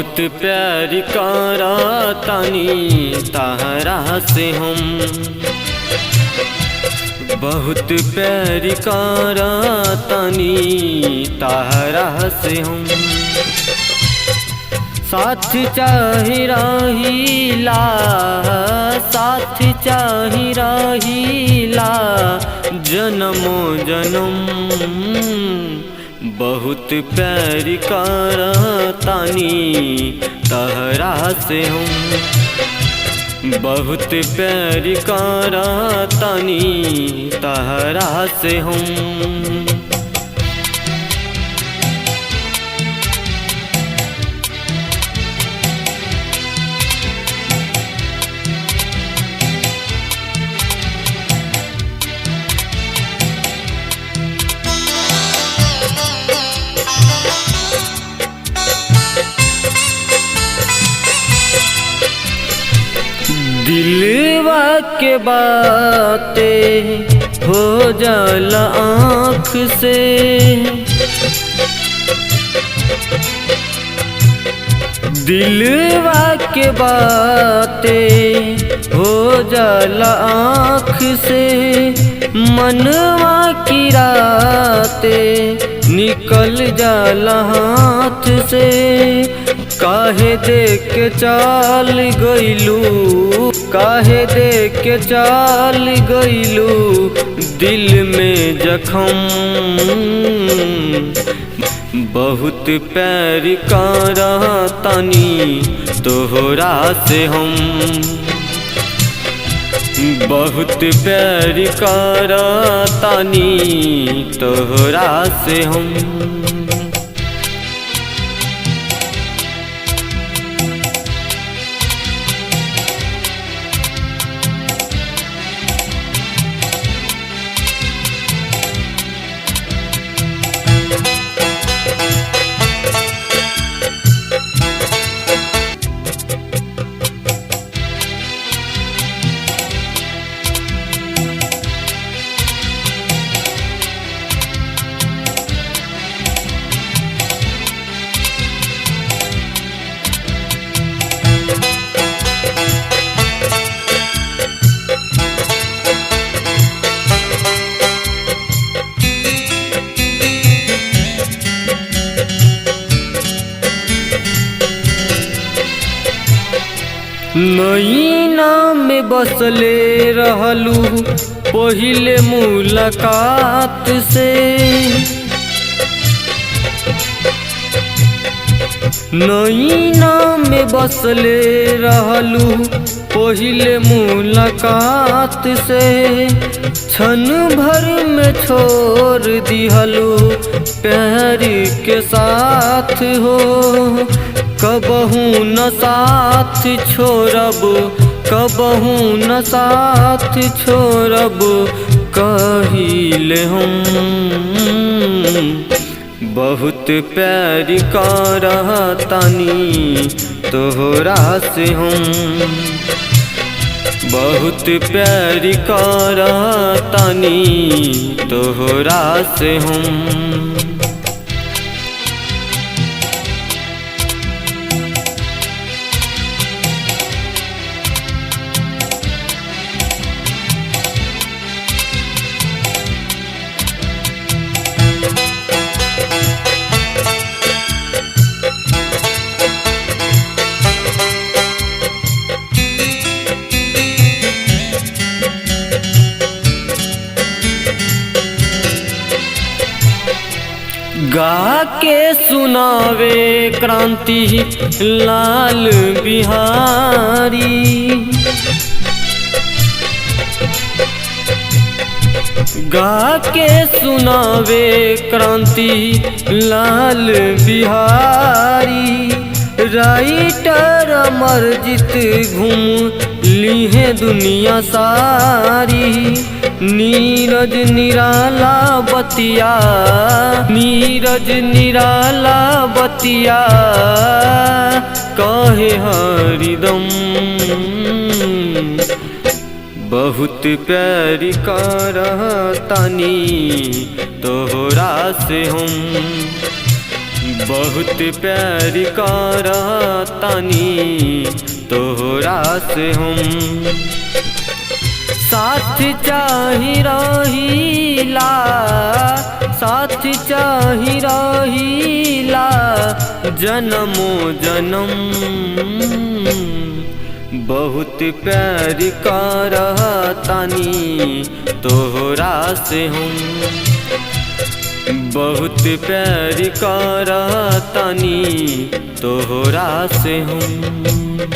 बहुत प्यार करतानी तहरा से हम, बहुत प्यार करतानी तहरा से हम। साथ चाहे रहिला, साथ चाहे रहिला जन्मो जन्म, बहुत प्यार करतानी तहरा से हम, बहुत प्यार करतानी तहरा से हम। दिलवा के बातें हो जाला आँख से, दिलवा के बातें हो जाला आँख से, मनवा की रातें निकल जाला हाथ से। काहे देख के चाल गइलू, काहे देख के चाल गइलू दिल में जखम, बहुत प्यार करतानी तोहरा से हम, बहुत प्यार करतानी तोहरा से हम। नैना में बसले रहलू पहिले मुलाकात से, नैना में बसले रहलू पहिले मुलाकात से, क्षण भर में छोड़ दिहलू प्यार के साथ हो। कबहू न साथ छोड़ब, कबहू न साथ छोड़ब कहिले हम, बहुत प्यार करतानी तोहरा से हम, बहुत प्यार करतानी तोहरा से हम। गा के सुनावे क्रांति लाल बिहारी, गा के सुनावे क्रांति लाल बिहारी, राइटर अमरजीत घूम लीहे दुनिया सारी। नीरज निराला बतिया, नीरज निराला बतिया कहे हरिदम, बहुत प्यार करतानी तोहरा से हम, बहुत प्यार करतानी तोहरा से हम। साथ चाही रहीला, साथ चाही रहीला जन्मो जन्म। बहुत प्यार करतानी तोहरा से हम। बहुत प्यार करतानी तोहरा से हम।